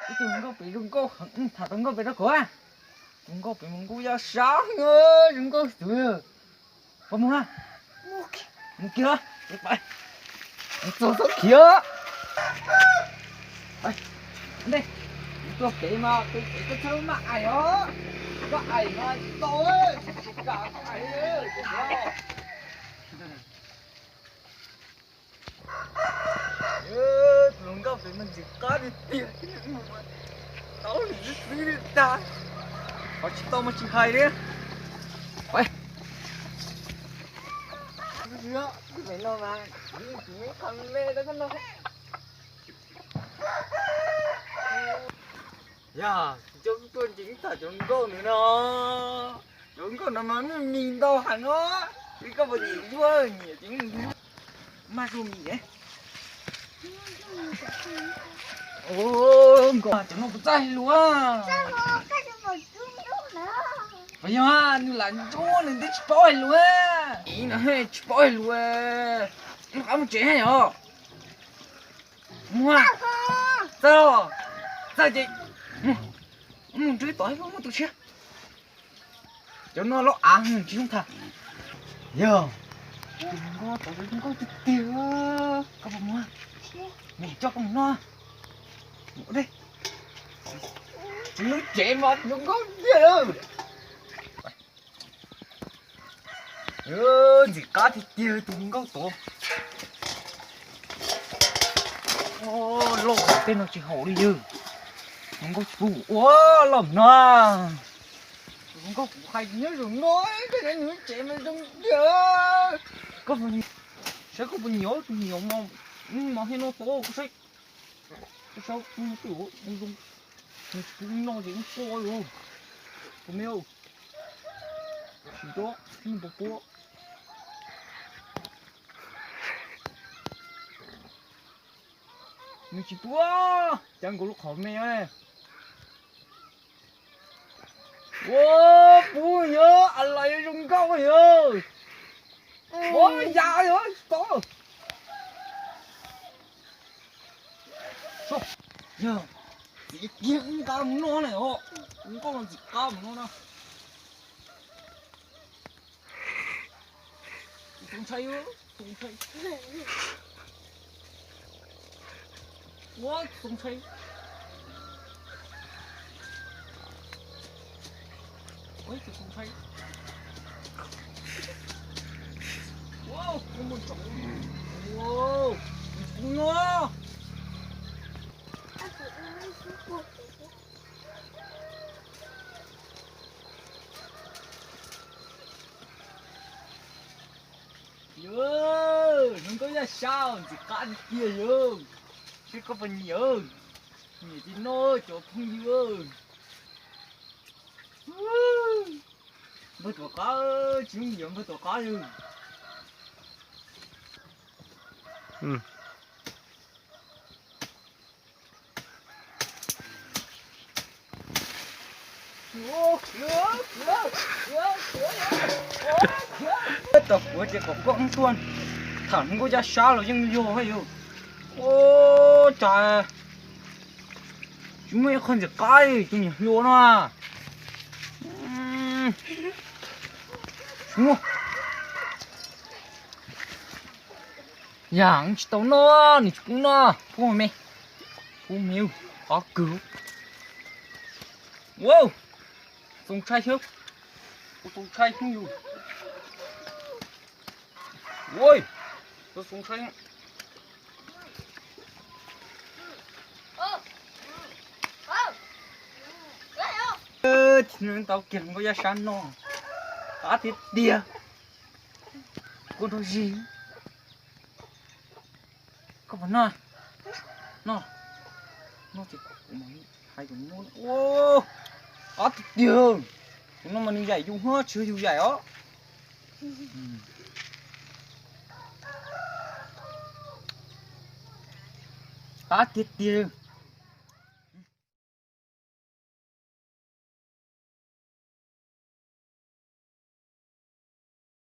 Ib tug hluas nkauj pem zoo nkauj heev, tham tau nkauj pem rau kuv. Hluas nkauj pem mus nkauj yaj sab, zoo nkauj xwb. Pab mus na. Mus kiag, mus txog txhob khiav. Ntej, mus txog kev mas, kev koj txhob maj aim os. Koj aim mas tsis tau, tsis kam koj aim. Tus hluas nkauj pem mas ntxim qab tiag tiag, tau li xwb xwb li tag. Qhov tsis tau mas tsis hais li. Pem no mas, kuv me qhov me rau koj no. Yog, coj tuaj ntsib tham cov nkauj ntawd no. Cov nkauj no mas muaj mis ntau heev os. Koj puas nyiam yuav, nyiam ces maj zuj mis. Nkauj, cov no kuv txawj hais lus. Puas yog nws lam ntsuab nws twb tsis paub hais lus? Ib no tsis paub hais lus, rov qab mus tsev os. Mus, txawj, txawj ces mus, mus nrhiav tom ib lub muaj tus tshiab. Cov no loj av tsis zoo tham. Yog, tus hluas nkauj tod zoo nkauj tiag tiag, koj puas mus? Mus coj koj mus noj. Mus deb. Tsev mas zoo nkauj tiag. Ntxim qab tiag tiag tus hluas nkauj tod. Loj tej no tsis haum li yog. Hluas nkauj tsis pub ua loj no. Tus hluas nkauj kuv hais nyob zaum no, koj nyob nws tsev mas zoo tiag. Koj, saib koj puas nyiam tus me nyuam mos thiab no tod, koj saib. Koj saib, zoo, nws tsis pub noj ces wb pub li. Tus me, tsis nco, nws puas pub. Nws tsis pub, cas nkaus lub qhov me. Ua, pub yog, a lais zoo nkauj yog. Ua, yam yog tsis tau. Yog, txiv kiag nqa mus noj na os. Nkauj no txiv qab mus noj na. Txoov ntshai, txoov ntshai. Ua, txoov ntshai. Ua, txoov ntshai. Ua, ua, ua, ua, ua. Yog, hluas nkauj yaj sab ntxim qab tiag tiag yog. Saib koj puas nyiam, nyiam ces noj cov phooj ywg. Npawg Tuam Qab, tsis yooj yim npawg Tuam Qab yog. Tom kuv ces kom koj tuaj tham hluas nkauj yaj sab los yeej yog yog. Ua cas tsis muaj ib qho ntxim qab tus niam hluas no. Yam tsis tau noj, nws tsis pub noj, pub me, pub me, qhov kawg. Ua, txoov ntshai xwb, ua txoov ntshai xwb yus. Ua, txoov ntshai. Tsis tau kiag nkauj yaj sab no, qab tiag tiag. Koj nrog zis, koj puas noj? Noj, noj ces hais kom noj. Qab tiag tiag. Tus no mas nws yaim yus, tsis yog yus yaim os. Qab tiag tiag.